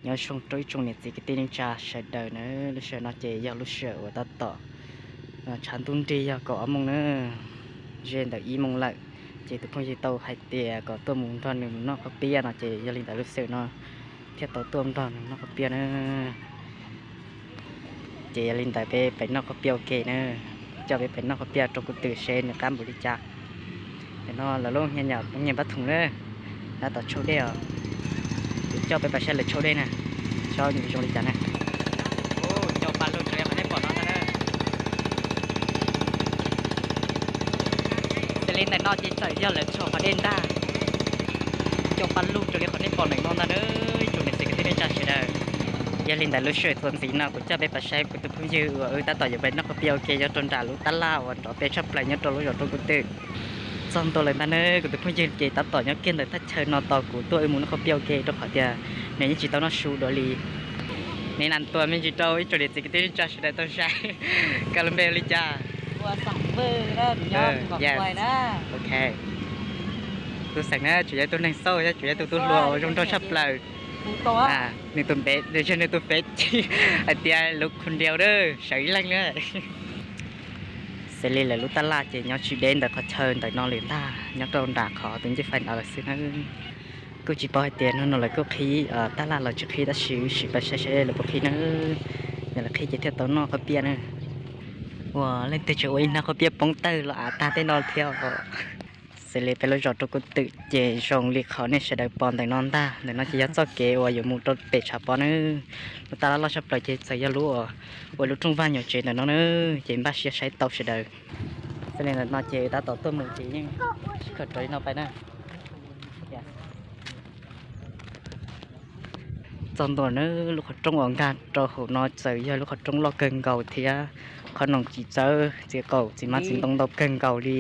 Nyob zoo rau ib tsoom niam txiv kwv tij neej tsa sawv daws na, lub sij hawm no ces yog lub sij hawm uas tab tom tshav ntuj nrig yog kaum ob moos na, ze ntawm ib moos lawm. Ces tus phooj ywg tau hais tias kom tuaj mus nrog nws mus noj qhob piab no ces yog li ntawd lub sij hawm no thiaj tau tuaj nrog nws noj qhob piab na. Ces yog li ntawd peb pais noj qhob piab ua ke na, coj peb pais noj qhob piab rau kuv twm seb nws qab npaum li cas. Nim no lawv lub nyias nyias pab thoom na, tab tom tshau dej os. Kuv coj peb pais saib lawv tshau dej na, saib nws zoo li cas na. Ncau pa lug raws li qhov nej pom no ntag na. Xws li ntawm no ces txawm yog lawv tshau qhov dej ntag. Ncau pa lug raws li qhov nej pom ntawm no ntag na, ib tsoom niam txiv kwv tij neej tsa sawv daws. Yog li ntawd lub sij hawm txuas ntxiv no kuv coj peb pais saib kuv tus phooj ywg uas wb tab tom yuav pais noj qhob piab ua ke nyob rau nram lub tab laj uas nrov pes tshaj plaws nyob rau lub zos Roob Kub Twm. Txog ntua lawm ntag na, kuv tus phooj ywg ces tab tom nyob kiag ntawm thaj chaw no tos kuv tuaj wb mus noj qhob piab ua ke rau qhov tias nws yeej tsis tau noj su dua li. Neb nam tuas me ntsis rau ib tsoom niam txiv kwv tij neej tsa sawv daws tau saib. Koj lub npe hu li cas? Ok, tus xeem na tsuas yog tus neeg xauj thiab tsuas yog tus tub hluas uas zoo nraug tshaj plaws. Nws tus npe, nws yog nws tus fev hais tias lub khun diau na, sawv ib leeg na. Xws li lawv lub tab laj ces nyob tsis deb ntawm qhov chaw ntawm no lawm ntag, nyob rau nram qhov tus ncej fais ntawd lawm xwb na. Kuj tsis paub hais tias hnub no lawv kuj qhib tab laj los tsis qhib tab sis wb sim pais saib saib lawv puas qhib na. Yog lawv qhib ces thiaj tau noj qhob piab na. Ua leej twg tseem ua ib hnab qhob piab poob tawg los av tag tej no thiab os. Xws li peb lub zos Roob Kub Twm ces zoo li qhov nej sawv daws pom ntawm no ntag, ntawm no ces yog txoj kev uas yuav mus rau pem tshav pob na. Lub tab laj loj tshaj plaws ces txawm yog lub uas ua lub rooj vag nyuam tsev ntawm no na, ces npaj siab saib tau sawv daws. Xws li ntawm no ces tab tom tuaj mus ces yeej sib khaws rau li no pais na. Txog ntua na, lub qhov rooj uas nkag rau hauv no txawm yog lub qhov rooj loj kawg nkaus thiab qhov noog txiv txawb txiv qaum txiv mab txiv ntoo ntau kawg nkaus li.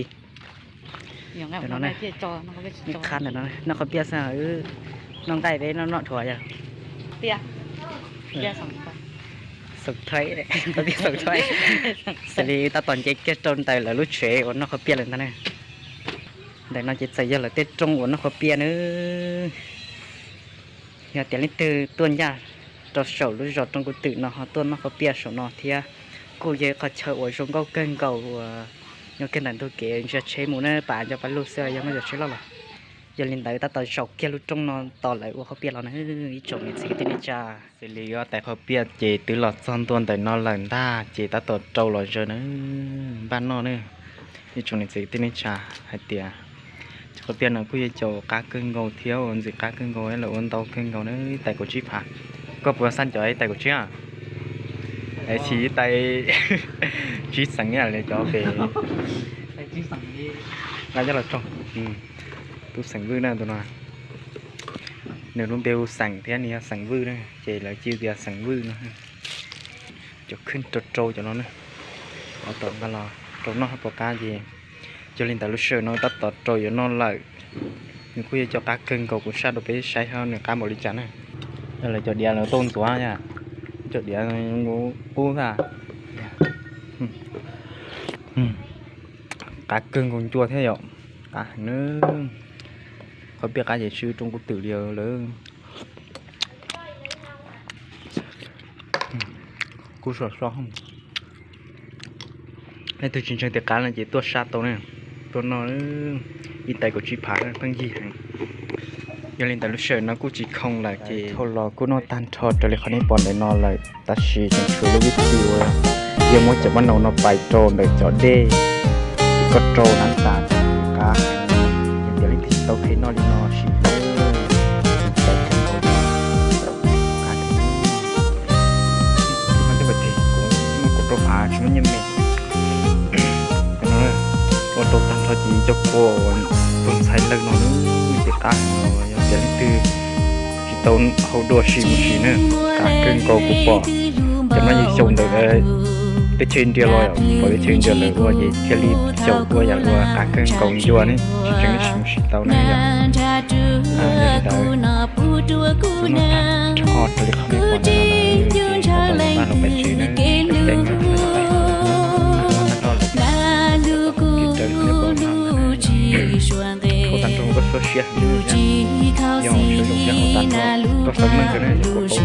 Ib qhab ntawm no noj qhob piab xwb, noj nqaij peb noj noj dhuav yog. Xws li tab tom nce kiag rau ntawm lawv lub tsev uas noj qhob piab lawm ntag na. Ntawm no ces txawm yog lawv tej rooj uas noj qhob piab na. Yog tias leej twg tuaj ncaj rau saum lub zos Roob Kub Twm no ho tuaj noj qhob piab saum no thiab, kuj yog ib qhov chaw uas zoo nkauj kawg nkaus uas nyob kiag ntawm ntug kev ntsia tsheb mus na, pam nco pab lug xwb yog muaj cov tsheb loj los. Yog li ntawd tab tom zaum kiag lub rooj no tos lawv ua qhob piab los na, ib tsoom niam txiv kwv tij neej tsa. Xws li yuav tais qhob piab ces twb los txog ntua ntawm no lawm ntag, ces tab tom rau los zaws na, npaj noj na. Ib tsoom niam txiv kwv tij neej tsa, hais tias cov qhob piab no kuj yog cov qab kawg nkaus thiab uas ntxim qab kawg nkaus, lawv ua ntau kawg nkaus na, ib tais kaum tsib phav. Koj puas xaj cov ib tais kaum tsib a? Es tsis ib tais tsib xeem li cov pem. Coj los tso. Tub Xeem Vwj na tus no. Nws lub npe hu Xeem thiab nws yog Xeem Vwj na, ces lawv cia tias Xeem Vwj no. Cov khwj rau rau cov no na. Tab tom nqa los rau noj hab puas qab ces, yog li ntawd lub sij hawm no tab tom rau yuav noj lawm. Nws kuj yog cov qab kawg nkaus, kuv saj rau peb saib nws qab npaum li cas na. Lawv cov diav lawv tau ntxuav yom, cov diav qub tag. Qab kawg nkaus ncua thiab yom, qab heev na. Qhov piaj qab ces swb Roob Kub Twm li lawm. Kub sov so. Leej twg tsis ntseeg tias qab no ces tuaj saj tau na, tuaj noj ib tais kaum tsib phav pheej yig heev. Yog li ntawd lub sij hawm no kuj tsis khoom lawm ces dhau los kuj noj tag nrho raws li qhov nej pom ntawm no lawm, tab sis tseem tshuav lub vij thij uas yuav muab cov mab nau no pais rau ntawm cov dej, ces koj rau na tas qab heev. Yog tias leej twg tsis tau kheev noj li no sim tau kheev noj li no. Kuv rau phav tsis muaj nyiaj me. Ua rau tag nrho ces cov kua uas tus ntxhais lawg no na, ces qab no yog tias leej twg tsis tau haus dua sim mus sim na, qab kawg nkaus kuv pom. Cov no yog xyaum ntawm teb chaws India los, pom teb chaws India lawv ua ces thiaj li xyaum ua yam ua qab kawg nkaus ncua ne, tsis tseem ib sim mus sim tau na yom. Yog li ntawd, kuv noj tag nrho raws li qhov nej pom ntawm no lawm, ces tau los pais tsev na, peb teeb na, tag nrho lawm, raws li qhov nej pom no, hau tag nrho koj suab siab heev na, yog suab zoo siab hau tag nrho, koj faj meej kawg na, yog koj paub.